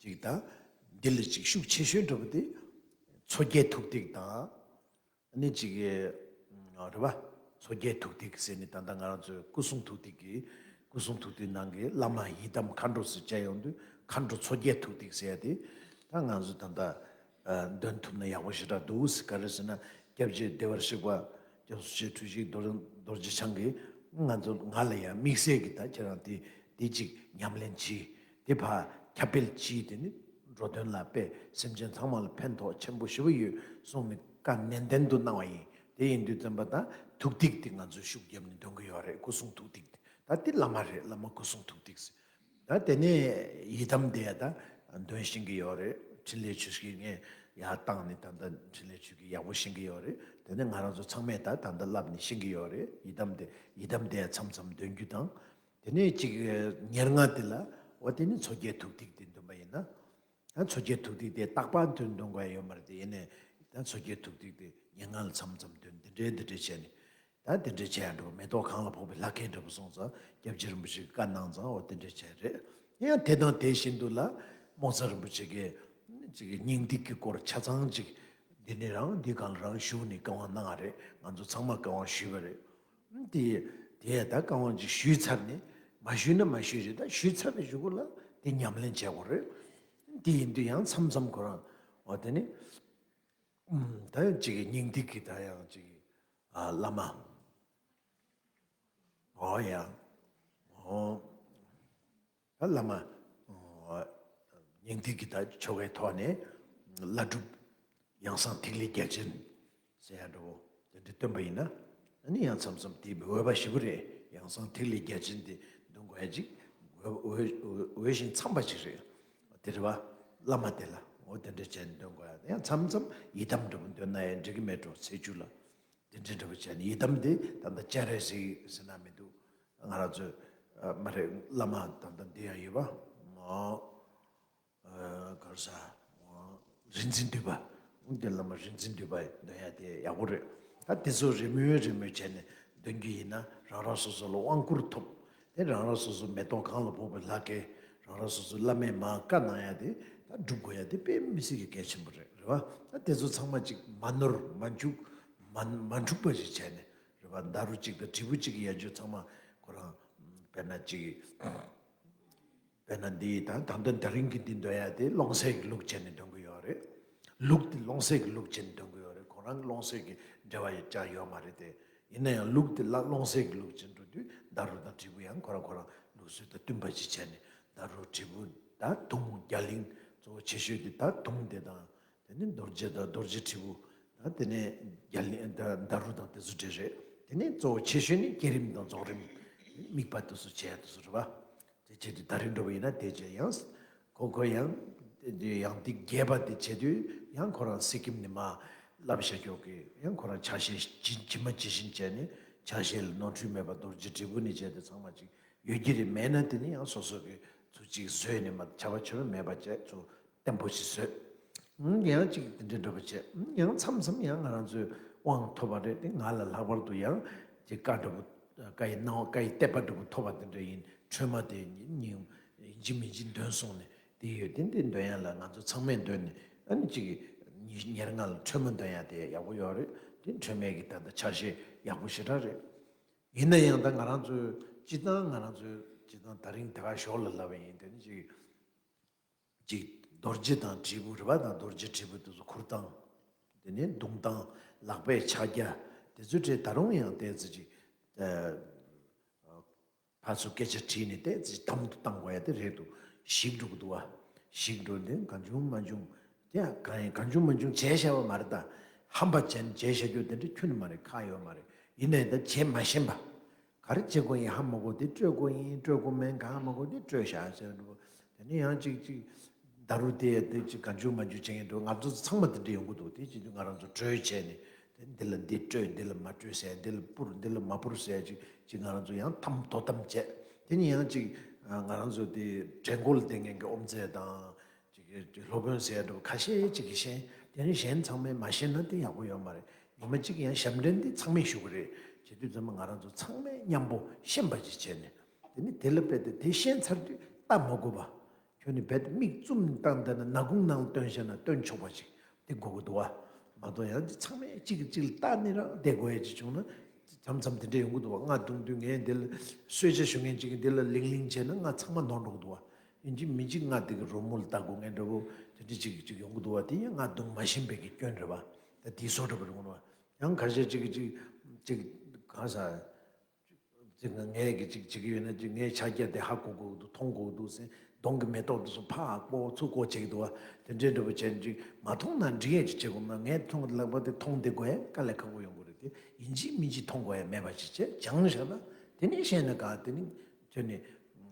ཅིག་ད་འདི་ལ་ཅིག་ཤུགས་ཆེ་ཤོས་འདྲ་བོ་དེ་མཚོ་རྒྱལ་ཐུགས་ཐིག་དང་། ཨ་ནི་ཅིག་གི་རེད་བ། མཚོ་རྒྱལ་ཐུགས་ཐིག་ཟེར་ནས་ད་ལྟ་ང་རང་ཚོའི་སྐུ་གསུང་ཐུགས་ཐིག་གི་སྐུ་གསུང་ཐུགས་ཐིག་ནང་གི་བླ་མ་ཡི་དམ་མཁའ་འགྲོ་ཟེར་བྱས་ཡོང་དུས། མཁའ་འགྲོ་མཚོ་རྒྱལ་ཐུགས་ཐིག་ཟེར་ཡ་དེ་ད་ང་ཚོ་ད་ལྟ་འདོན་ཐུབ་ན་ཡག་པོ་ཞེ་དྲག་འདུག་ཟེར། ག་རེ་ཟེར་ན་སྐྱབས་རྗེ་བདེ་བར་གཤེགས་པ་རྒྱ་མཚོ་ཆེ་འཁྲུལ་ཞིག་རྡོ་རྗེ་འཆང་གིས་ང་ཚོ་ང་ལ་ཡང་དམིགས་བསལ་གྱི་ད་ཁྱེད་རང་དེ་དེ་ཅིག་ཉམས་ལེན་གྱིས་དེ་ཕར་ཁྱབ་སྤེལ་གྱིས་དེ་ནི་འགྲོ་དོན་ལ་དཔེ་སེམས་ཅན་ཚང་མ་ལ་ཕན་ཐོགས་ཆེན་པོ་ཞེ་པོ་ཡོད་གསུངས་ནས་བཀའ་ནན་ཏན་དུ་གནང་བ་ཡིན། དེ་ཡིན་དུས་ཙམ་པ་ད་ཐུགས་ཐིག་དེ་ང་ཚོས་ཤུགས་བརྒྱབ་ནས་འདོན་གྱི་ཡོད་རེད། སྐུ་གསུང་ཐུགས་ཐིག་དེ་ད་དེ་བླ་མ་རེད། བླ་མ་སྐུ་གསུང་ཐུགས་ཐིག་ཟེར། ད་དེ་ནས་ཡི་དམ་དེ་ད་འདོན་ཤེས་ཀྱི་ཡོད་རེད། འཕྲིན་ལས་ཆོས་ཀྱི་ངས་ཡར་བཏང་ནས་ད་ལྟ་འཕྲིན་ལས་ཆོས་ཀྱི་ཡག་པོ་ཤེས་ཀྱི་ཡོད་རེད། དེ་ནས་ང་རང་ཚོ་ཚང་མས་ད་ད་ལྟ་བསླབ་ནས་ཤེས་ཀྱི་ཡོད་རེད། ཡི་དམ་དེ་ཡི་དམ་དེ་མཚམས་མཚམས་འདོན་རྒྱུ་དང་། དེ་ནས་ཅིག་ཉེར་ལྔ་དེ་ལ་འོ་དེ་ནི་མཚོ་རྒྱལ་ཐུགས་ཐིག་དེ་འདོན་པ་ཡིན་ན། ད་མཚོ་རྒྱལ་ཐུགས་ཐིག་དེ་རྟག་པར་འདོན་འདོན་དགོས་ཡ་ཡོད་མ་རེད་དེ། ཡིན་ནའི་ད་མཚོ་རྒྱལ་ཐུགས་ཐིག་དེ་ཉེར་ལྔ་ལ་མཚམས་མཚམས་འདོན། འདི་འདྲའི་འདི་འདྲའི་བྱས་ནས་ད་འདི་འདྲའི་བྱས་ཡ་འགྲོ། མེ་ཏོག་གང་ལ་ཕོག་པའི་ལྷ་སྐལ་འདྲ་པོ་སོང་ཙང་སྐྱབས་རྗེ་རིན་པོ་ཆེས་བཀའ་གནང་ཙང་འོ་དེ་འདྲའི་བྱས་རེད། ཡང་དེ་དང་དེ་བཞིན་དུ་ལ་རྨོག་རྩ་རིན་པོ་ཆེ་གིས་ཅིག་སྙིང་ཐིག་གི་སྐོར་ཆ་ཚང་ཅིག་འདི་ནས་རང་འདི་སྒང་ལ་རང་ཞུགས་ནས་བཀའ་དབང་གནང་བ་རེད། ང་ཚོ་ཚང་མ་བཀའ་དབང་ཞུས་པ་རེད། དེ་དེ་ད་བཀའ་དབང་ཅིག་ཞུས་ཚར་ནས་མ་ཞུས་ན་མ་ཞུས་རེད། ད་ཞུས་ཚར་བའི་གཞུག་གུ་ལ་དེ་ཉམས་ལེན་བྱེད་དགོས་རེད། དེ་ཡིན་དུས་ཡང་མཚམས་མཚམས་ཁོ་རང་འོ་དེ་ནི་ད་ཡང་ཅིག་སྙིང་ཐིག་གི་ད་ཡང་ཅིག་ཨ་བླ་མ་འོ་ཡང་འོ། ད་བླ་མ་སྙིང་ཐིག་གི་ད་ཆོ་གའི་ཐོག་ནས་བླ་སྒྲུབ་ཡང་གསང་ཐིག་ལེ་རྒྱ་ཆེན་ཟེར་ཡ་འདྲ་བོ་དེ་འདྲ་བཏོན་པ་ཡིན་ན། ཨ་ནི་ཡང་མཚམས་མཚམས་དེ་འོས་པ་ཞེ་པོ་རེད། ཡང་གསང་ཐིག་ལེ་རྒྱ་ཆེན་དེ་འདོན་དགོས་ཡ་ཅིག་འོས་འོས་འོས་ཤིང་འཚམས་པ་ཅིག་རེད། དེ་རེད་བ། བླ་མ་དེ་ལ་འོ་དེ་འདྲ་བྱས་ནས་འདོན་དགོས་ཡ། ཡང་མཚམས་མཚམས་ཡི་དམ་འདྲ་བོ་འདོན་ན་ཡང་འགྲིག་གི་མེད་འགྲོ། ཚེས་བཅུ་ལ། དེ་འདྲ་འདྲ་བོ་བྱས་ནས་ཡི་དམ་དེ་ད་ལྟ་སྤྱན་རས་གཟིགས་ཟེར་ན་མི་འདུག་ང་རང་ཚོས་ ཨ། མ་རེད། བླ་མ་ད་ལྟ་འདི་ཡང་ཡོད་པ། མ། ཨ། ག་རེ་ཟ། མ། རིག་འཛིན་འདུས་པ། འདི་བླ་མ་རིག་འཛིན་འདུས་པ་འདོན་ཡ་དེ་ཡག་པོ་རེད། ད་དེ་ཚོ་རེ་མོས་རེ་མོས་བྱས་ནས་འདོན་རྒྱུ་ཡིན་ན། རང་རང་སོ་སོ་ལ་དབང་བསྐུར་ཐོབ། དེ་རང་རང་སོ་སོ་མེ་ཏོག་གང་ལ་ཕོག་པའི་ལྷ་སྐལ། རང་རང་སོ་སོ་བླ་མས་མར་བཀའ་གནང་ཡ་དེ་ད་སྒྲུབ་དགོས་ཡ་དེ་དཔེ་མི་སྲིད་ཀྱི་གལ་ཆེན་པོ་རེད། རེད་བ། ད་དེ་ཚོ་ཚང་མ་ཅིག་མ་ནོར་མ་འཆུག་མ་མ་འཁྲུག་པ་ཞིག་བྱས་ནས། རེད་བ། ཟླ་རུ་གཅིག་དང་དྲིལ་བུ་གཅིག་གི་ཡ་ཇུ་ཚང་མ་ཁོ་རང་། དཔེར་ན་གཅིག་དཔེར་ན་འདི་ད་ད་ལྟ་ད་རིང་གི་འདི་འདོན་ཡ་དེ་ཀློང་གསལ་གྱི་ལུགས་བྱས་ནས་འདོན་གི་ཡོད་རེད། ལུགས་དེ་ཀློང་གསལ་གྱི་ལུགས་བྱས་ནས་འདོན་གི་ཡོད་རེད། ཁོ་རང་ཀློང་གསལ་གྱི་འགྲེལ་བ་ཡང་ཅང་ཡོད་མ་རེད་དེ། ཡིན་ན་ཡང་ལུགས་དེ་ལ་ཀློང་གསལ་གྱི་ལུགས་བྱས་འགྲོ་དུས། ཟླ་རུ་དང་དྲིལ་བུ་ཡང་ཁོ་རང་ཁོ་རང་ལུགས་སྲོལ་དང་བསྟུན་པ་ཞིག་བྱས་ནས། ཟླ་རུ་དྲིལ་བུ་དང་དུང་རྒྱ་གླིང་གཙོ་བོ་ཆེ་ཤོས་དེ་ད་དུང་དེ་དང་། དེ་ནས་རྡོ་རྗེ་དང་རྡོ་རྗེ་དྲིལ་བུ། ད་དེ་ནས་རྒྱ་གླིང་ད་ཟླ་རུ་དང་དེ་ཚོ་འདྲ་རེད། དེ་ནས་གཙོ་བོ་ཆེ་ཤོས་ནི་བསྐྱེད་རིམ་དང་རྫོགས་རིམ། དམིགས་པ་དེ་ཚོ་བྱས་དེ་ཚོ་རེད་བ། དེ་བྱས་དུས་ད་རིང་འགྲོ་བ་ཡིན་ན་དེ་བྱས་ཡང་། ཁོ་ཁོ་ཡང་། དེ་ཡང་དེ་རྒྱས་པ་དེ་བྱས་དུས་ཡང་ཁོ་རང་གསེར་སྐྱེམས་ནི་མ། བསླབ་བྱ་མགྱོགས་ཀྱི་ཡང་ཁོ་རང་ཕྱག་བཞེས་ཇི་ཇི་མ་ཇི་བཞིན་བྱས་ནས། ཕྱག་བཞེས་ལ་ནོར་འཁྲུལ་མེད་པ་རྡོ་རྗེ་དྲིལ་བུ་ནས་བྱས་ཏེ་ཚང་མ་ཅིག་ཡོད་ཀྱི་རེད། མེད་ན་དེ་ནི་ཡང་སོ་སོ་གི་ཚུར་ཅིག་བཟོས་ནས་མ་བྱ་བ་བྱེད་རོགས་མེད་པ་བྱས་ཚུར་བརྟན་པོ་ཞིག་བཟོས། ཨང་། ཡང་ཅིག་དེ་འདྲ་འདྲ་པོ་བྱས། ཨང་། ཡང་མཚམས་མཚམས་ཡང་ང་རང་ཚོའི་དབང་ཐོབ་པ་རེད་དེ། ང་ལ་ལྷག་པར་དུ་ཡང་ཅིག་བཀའ་འདྲ་པོ། བཀའ་ཡི་གནང་བ། བཀའ་ཡི་གཏད་པ་འདྲ་པོ་ཐོབ་པ་དེ་འདྲ་ཡིན། འཕྲོས་མ་དེ་ཉིན་ཡིན་གཅིག་མིན་གཅིག་འདོན་སོང་ནས་དེ་ཡོད་དེ། འདི་འདོན་ཡ་ལ་ང་ཚོ་ཚང་མས་འདོན་ནས། ཨ་ནི་ཅིག་ཉིན་ཉེར་ལྔ་ལ་འཕྲོས་མ་འདོན་ཡ་དེ་ཡག་པོ་ཡོད་རེད། དེ་འཕྲོས་མའི་གི་ད་ལྟ་ཕྱག་བཞེས་ཡག་པོ་ཞེ་དྲག་རེད། ཡིན་ན་ཡང་ད་ང་རང་ཚོའི་སྤྱི་བཏང་ང་རང་ཚོའི་སྤྱི་བཏང་ད་རིང་དེ་ག་ཞོར་ལ་ལབ་པ་ཡིན། དེ་ནི་ཅིག་ཅིག་རྡོ་རྗེ་དང་དྲིལ་བུ་རེད་བ། དང་རྡོ་རྗེ་དྲིལ་བུ་དེ་ཚོ་ཁུར་སྟངས། དེ་ནས་བརྡུང་སྟངས། ལག་པའི་ཕྱག་རྒྱ་དེ་ཚོ་གྲས་ད་རུང་ཡང་ཏོག་ཙམ་ཅིག་ཨ། ཕར་ཚུར་སྐད་ཆ་དྲིས་ནས་ཏོག་ཙམ་དམ་དུ་གཏང་དགོས་ཡ་དེ་རེད་འདུག་ཞིག་འགྲོ་གི་འདུག་བ། ཞིག་འགྲོ་དེ་གང་བྱུང་མང་བྱུང་། དེ་ཡང་གང་ཡིན་གང་བྱུང་མང་བྱུང་བྱས་བཞག་པ་མ་རེད་ད། ཧམ་པ་བྱས་ནས་བྱས་བཞག་རྒྱུ་དེ་འདྲ་ཁྱོན་ནས་མ་རེད། ཁག་ཡོད་མ་རེད། ཡིན་ནའི་ད་བྱེད་མ་ཤེས་པ། ག་རེ་བྱེད་དགོས་ཡིན་ཧ་མ་གོ་དེ། སྤྲོད་དགོས་ཡིན་སྤྲོད་དགོས་མིན་གང་ཧ་མ་གོ་དེ་སྤྲོད་བཞག་ཟེར་འགྲོ། དེ་ནས་ཡང་ཅིག་ཅིག་ཟླ་རུ་དེ་དེ་ཅིག་གང་བྱུང་མང་བྱུང་བྱེད་མཁན་འགྲོ། ང་ཚོ་ཚང་མ་དེ་འདྲ་ཡོང་གི་འདུག་དེ་བྱེད་དུས་ང་རང་ཚོ་གྲོས་བྱས་ནས། དེ་འདི་ལ་འདི་སྤྲོད། འདི་ལ་མ་སྤྲོད་ཟེར། འདི་ལ་སྤུར། འདི་ལ་མ་སྤུར་ཟེར། ཅིག་ཅིག་ང་རང་ཚོ་ཡང་དམ་དོ་དམ་བྱས། དེ་ནས་ཡང་ཅིག་ང་རང་ཚོ་དེ་གྲལ་མགོ་ལ་བསྡད་མཁན་གྱི་དབུ་མཛད་དང་། ཅིག་གི་སློབ་དཔོན་ཟེར་འགྲོ་ཁ་ཤས་ཅིག་གིས་ཤེས། དེ་ནི་གཞན་ཚང་མས་མ་ཤེས་ན་དེ་ཡག་པོ་ཡོད་མ་རེད། ཉི་མ་གཅིག་ཡང་ཞབས་འདྲེན་དེ་ཚང་མས་ཞུ་གི་རེད། བྱེད་དུས་ཙམ་པ་ང་རང་ཚོ་ཚང་མས་མཉམ་པོ་ཤེས་པ་ཅིག་བྱས་ནས། དེ་ནི་དེ་ལ་རྦད་དེ་དེ་ཤེས་ཚར་དུས་ལྟ་མ་དགོས་པ། ཁྱོད་ནི་རྦད་དེ་མིག་བཙུམ་བཏང་བསྡད་ན་ནག་ཁུང་ནང་སྟོན་བྱས་ན་སྟོན་ཆོག་པ་ཅིག་དེ་དགོས་ཀྱི་འདུག་བ། མ་གཏོགས་ཡང་དེ་ཚང་མས་གཅིག་གིས་གཅིག་ལ་ལྟ་ནས་རང་བསྡད་དགོས་ཡ་ཅིག་བྱུང་ན། མཚམས་མཚམས་དེ་འདྲ་ཡོང་གི་འདུག་བ། རྔ་བརྡུང་དུས་ངས་འདི་ལ་གསོལ་ཇ་ཞུ་མཁན་ཅིག་གིས་འདི་ལ་ལིང་ལིང་བྱས་ན་རྔ་ཚང་མ་ནོར་འགྲོ་གི་འདུག་བ། ཡིན་གཅིག་མིན་གཅིག་རྔ་དེ་གི་རོལ་མོ་ལ་ལྟ་དགོས་མཁན་འདྲ་པོ་དེ་འདྲ་ཅིག་ཅིག་ཡོང་གི་འདུག་བ། དེ་ཡང་རྔ་བརྡུང་མ་ཤེས་པའི་གི་སྐྱོན་རེད་བ། ད་དེའི་བཟོ་འདྲ་པོ་རེད་འོང་བ། ཡང་ཁ་ཤས་ཅིག་གིས་ཅིག་ཅིག་གང་ཟག་ཅིག་ངས་གི་ཅིག་བྱེད་ཀྱི་ཡོད་ན་ཅིག་ངའི་ཕྱག་རྒྱ་དེ་ཧ་གོ་དགོས་འདུག་མཐོང་དགོས་འདུག་ཟེར། གདོང་གི་མེ་ཏོག་དེ་ཚོ་ཕར་ཀོ་ཚུར་ཀོ་བྱེད་ཀྱི་འདུག་བ། དེ་འདྲའི་འདྲ་པོ་བྱས་ནས་ཅིག་མ་མཐོང་ན་འགྲིག་ཡས་ཅིག་བྱེད་དགོས་ན། ངས་མཐོང་ལག་པ་དེ་མཐོང་བསྡད་དགོས་ཡས་དཀའ་ལས་ཁག་པོ་ཡོང་གི་རེད་དེ། ཡིན་གཅིག་མིན་གཅིག་མཐོང་དགོས་ཡས་མེད་པ་ཅིག་བྱས་སྦྱངས་བཞག་ན། དེ་ནས་ཤེས་ན་ག་དེ་ནི་ཁྱོད་ནི་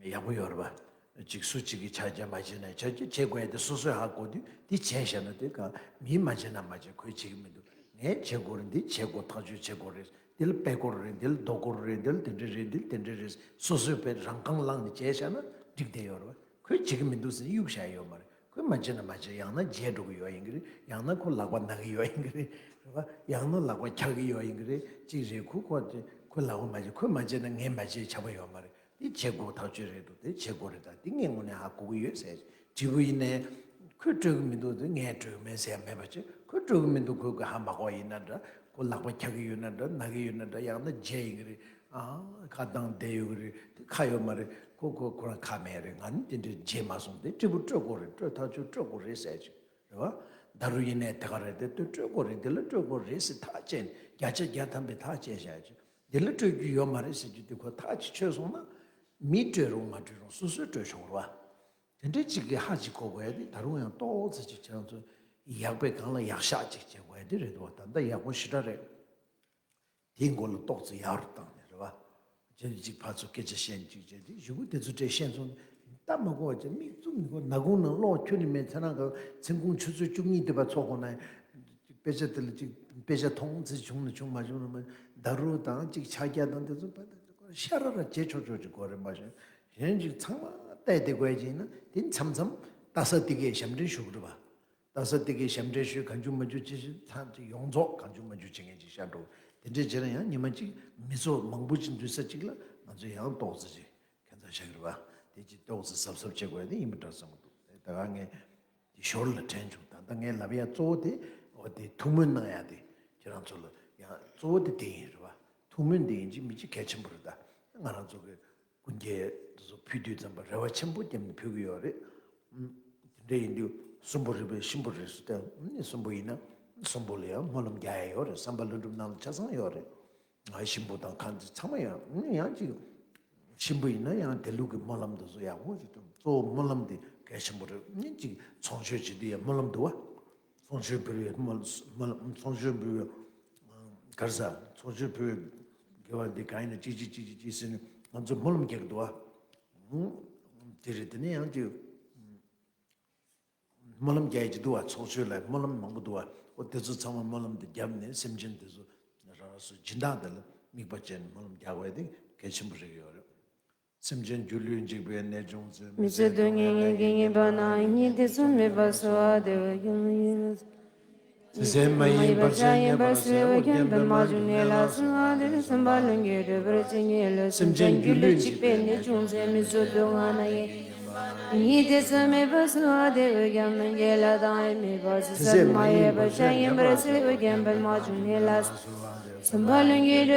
ཡག་པོ་ཡོད་རེད་བ། ཅིག་སུ་གཅིག་གིས་ཕྱག་རྒྱ་མ་བྱས་ན་ཕྱག་རྒྱ་བྱེད་དགོས་ཡས་དེ་སོ་སོས་ཧ་གོ་དུས་དེ་བྱས་བཞག་ན། དེ་ག་མིས་མ་བྱས་ན་མ་བྱས། ཁོས་བྱེད་ཀྱི་མི་འདུག་ངས་བྱེད་དགོས་རེད། འདི་བྱེད་དགོས། ཐག་གཅོད་བྱེད་དགོས་རེད། འདི་ལ་ཕེབས་དགོས་རེད། འདི་ལ་ལྡོག་དགོས་རེད། འདི་ལ་དེ་འདྲ་རེད། འདི་ལ་དེ་འདྲ་རེད། སོ་སོས་དཔེ་རང་རྐང་བླངས་ནས་བྱས་བཞག་ན་འགྲིག་བསྡད་ཡོད་རེད་བ། ཁོས་བྱེད་ཀྱི་མི་འདུག་ཟེར་གཡུག་བཞག་ཡོད་མ་རེད། ཁོས་མ་བྱས་ན་མ་བྱས། ཡང་ན་བརྗེད་འགྲོ་གི་ཡོད་ཡིན་གྱི་རེད། ཡང་ན་ཁོ་ལག་པ་ན་གི་ཡོད་ཡིན་གྱི་རེད། རེད་བ། ཡང་ན་ལག་པ་འཁྱག་གི་ཡོད་ཡིན་གྱི་རེད། གཅིག་རེད། ཁོ་ཁོ་ཁོས་ལག་པ་མ་བྱས། ཁོས་མ་བྱས་ན་ངས་མ་བྱས་བྱ་བ་ཡོད་མ་རེད། འདི་བྱེད་དགོས། ཐག་ཆོད་རེད་འདུག་འདི་བྱེད་དགོས་རེད། ད་འདི་ངས་དངོས་གནས་ཧ་གོ་གི་ཡོད་ཟེར། དྲིལ་བུ་ཡིན་ནའི་ཁོས་སྤྲོད་ཀྱི་མི་འདུག་འདི་ངས་སྤྲོད་ཀྱི་མིན་ཟེར་ཡ་མེད་པ་བྱས། ཁོས་སྤྲོད་ཀྱི་མི་འདུག་ཁོས་ཁོས་ཧ་མ་གོ་བ་ཡིན་ན་འདྲ། ཁོ་ལག་པ་འཁྱག་གི་ཡོད་ན་འདྲ། ན་གི་ཡོད་ན་འདྲ། ཡང་ན་བརྗེད་ཡིན་གྱི་རེད། ཨ། ཁ་བཏང་བསྡད་ཡོད་ཀྱི་རེད། དེ་ཁ་ཡོད་མ་རེད། ཁོ་ཁོ་ཁོ་རང་ཁ་མེད་རེད། ང་ནི་དེ་འདྲའི་བརྗེད་མ་སོང་། དེ་དྲིལ་བུ་སྤྲོད་དགོས་རེད། སྤྲོད། ཐག་ཆོད་སྤྲོད་དགོས་རེད་ཟེར་གྱི་རེད་བ། ཟླ་རུ་ཡིན་ནའི་དེ་ག་རེད། དེ་དེ་སྤྲོད་དགོས་རེད། དེ་ལ་སྤྲོད་དགོས་རེད་ཟེར་ཐག་བཅད་ནས། བརྒྱ་ཆ་བརྒྱ་ཐམ་པའི་ཐག་བཅད་བཞག་ཡ་ཅིག་འདི་ལ་སྤྲོད་རྒྱུ་ཡོད་མ་རེད་ཟེར་རྒྱུ་དེ་ཁོ་ཐག་ཅིག་ཆོད་སོང་ན། མིས་སྤྲོད་རུང་མ་སྤྲོད་རུང་སོ་སོས་སྤྲོད་ཆོག་རེད་བ། དེ་འདྲའི་ཅིག་གི་ཧ་ཅིག་གོ་དགོས་ཡ་དེ་ད་རུང་ཡང་ཏོག་ཙམ་ཅིག་ཁྱེད་རང་ཚོ་ཡག་པའི་སྒང་ལ་ཡག་ཤག་ཅིག་བྱེད་དགོས་ཡ་དེ་རེད་འདུག་བ། ད་ལྟ་ཡག་པོ་ཞེ་དྲག་རེད། དེའི་མགོ་ལ་ཏོག་ཙམ་ཡག་རུ་བཏང་ནས་རེད་བ། ཅིག་ཅིག་ཕར་ཚུར་སྐད་ཆ་བཤད། ཅིག་བྱས་ཏེ་གཞུག་གུ་དེ་ཚོ་གྲས་ཤེས་སོང་། ལྟ་མ་དགོས་པ་བྱས། མིག་བཙུམ་མི་དགོས། ནག་ཁུང་ནང་ལོག་ཁྱོན་ནས་མེད། ཚེ་རིང་གི་མཚན་གུང་ཆུ་ཚོད་བཅུ་གཉིས་དེ་བར་ཚོགས་དགོས་ན། དཔེ་ཆ་དེ་ལ་ཅིག་དཔེ་ཆ་མཐོང་ཚེ་བྱུང་ན་བྱུང་། མ་བྱུང་ན་མ། ཟླ་རུ་དང་ཅིག་ཕྱག་རྒྱ་དང་དེ་ཚོ་ཕར་ཤ་ར་ར་བྱེད་ཆོག་ཆོག་ཅིག་དགོས་རེད། མ་གཞི་ གཞན་ཅིག་ཚང་མ་བལྟས་ཏེ་དགོས་ཅིག་ཡིན་ན་དེ་མཚམས་མཚམས་ལྟ་ས་དེ་གའི་ཞབས་འདྲེན་ཞུ་གི་རེད་པ། ལྟ་ས་དེ་གའི་ཞབས་འདྲེན་ཞུས། གང་བྱུང་མང་བྱུང་ཅི་ཞིག་ཐམས་ཅད་ཡོངས་རྫོགས་གང་བྱུང་མང་བྱུང་བྱེད་མཁན་ཅིག་ཤར་འགྲོ། དེ་འདྲས་བྱས་ན་ཡང་ཉི་མ་གཅིག་མི་ཚོགས་མང་པོ་ཅིག་འདུས་ས་ཅིག་ལ་ང་ཚོས་ཡང་ཏོག་ཙམ་ཅིག་ཁྱད་མཚར་ཆགས་ཀྱི་རེད་པ། དེ་ཅིག་ཏོག་ཙམ་གཟབ་གཟབ་བྱེད་དགོས་ཡ་དེ་ཡིན་པ་འདྲ་བསམ་གྱི་འདུག་ད་ག་ངས་དེ་ཞོར་ལ་དྲན་བྱུང་། ད་ལྟ་ངས་ལབ་ཡ་གཙོ་བོ་དེ་འོ་དེ་ཐུགས་སྨོན་གནང་ཡ་དེ་ཁྱེད་རང་ཚོ་ལ་ཡང་གཙོ་བོ་དེ་དེ་ཡིན་རེད་པ། ཐུགས་སྨོན་དེ་ཡིན་གཅིག་མིན་གཅིག་གལ་ཆེན་པོ་རེད། ད་ང་རང་ཚོ་གི་ཀུན་མཁྱེན་དེ་ཚོ་ཕུལ་དུས་ཙམ་པ་རེ་བ་ཆེན་པོ་བརྒྱབ་ནས་ཕུལ་གྱི་ཡོད་རེད། ཨུམ། དེ་འདྲ་ཡིན་དུས་གསོན་པོ་རེད་པས་གཤིན་པོ་རེད་ཟེར་ཏེ། ཨུམ། གསོན་པོ་ཡིན་ན་གསོན་པོ་ལ་ཡང་སྨོན་ལམ་རྒྱག་ཡ་ཡོད་རེད། བསམ་པ་ལྷུན་གྲུབ་ནང་ལ་ཆ་ཚང་ཡོད་རེད། ང་གཤིན་པོ་དང་གང་ཅི་ཚང་མ་ཡོད། ཨུམ། ཡང་ཅིག་གཤིན་པོ་ཡིན་ན་ཡང་དེ་ལུགས་ཀྱི་སྨོན་ལམ་དེ་ཚོ་ཡག་པོ་ཞིག་ཐོབ། གཙོ་བོ་སྨོན་ལམ་དེ་གལ་ཆེན་པོ་རེད། ཨུམ། ཅིག་ཚོགས་མཆོད་བྱེད་དུས་ཡང་སྨོན་ལམ་འདུག་པ། ཚོགས་མཆོད་ཕུལ་བའི་སྨོན་སྨོན་ཚོགས་མཆོད་ཕུལ་བའི་ག་རེ་ཟ། ཚོགས་མཆོད་ཕུལ་བའི་དགེ་བ་འདི་གང་ཡིན་ན་ཅི་ཅི་ཅི་ཅི་ཅི་ཟེར་ནས་ང་ཚོས་སྨོན་ལམ་རྒྱག་གི་འདུག་པ། ཨུམ། དེ་རེད། དེ་ནས་ཡང་ཅིག་སྨོན་ལམ་རྒྱག་ཡ་ཅིག་འདུག་པ། ཚོགས་མཆོད་ལ་སྨོན་ལམ་མང་པོ་འདུག་པ། འོ་དེ་ཚོ་ཚང་མ་སྨོན་ལམ་དེ་བརྒྱབ་ནས་སེམས་ཅན་དེ་ཚོ་རང་རང་སོ་སྦྱིན་བདག་དེ་ལ་དམིགས་པ་བྱས་ནས་སྨོན་ལམ་རྒྱག་དགོས་ཡ་དེ་གལ་ཆེན་པོ་རེད་ཡོད་རེད། སེམས་ཅན་སྒྱུ་ལུས་འཇིག་པའི་གནས་བྱུང་ཚེ། མི་ཚེ་སྡུག་བསྔལ་ངན་གྱིས་ཉེན་པ་ན། ཉེས་དེ་ཚོ་མེད་པར་གསོལ་བ་འདེབས། འོ་རྒྱལ་མ་ཡིན་པར་བྱ་ཡིན་པར་བྱ་ཡིན་པར་བྱ། འོ་རྒྱལ་པོས་མ་བྱུང་གནས་ལ་གསོལ་བ་འདེབས། སེམས་དཔའ་ལྷུན་གྱིས་གྲུབ་པར་བྱིན་གྱིས་རློབས། སེམས་ཅན་སྒྱུ་ལུས་འཇིག་པའི་གནས་བྱུང་ཚེ། མི་ཚེ་སྡུག་བསྔལ་ངན་གྱིས་ཉེས་དེ་ཚོ་མེད་པར་གསོལ་བ་འདེབས། འོ་རྒྱལ་མ་ཡིན་པར་བྱ་ཡིན་པར་བྱ། མི་ཚེ་མ་ཡིན་པར་བྱ་ཡིན་པར་བྱ། འོ་རྒྱལ་པོས་མ་བྱུང་གནས་ལ་གསོལ་བ་འདེབས། སེམས་དཔའ་ལྷུན་གྱིས་གྲུབ་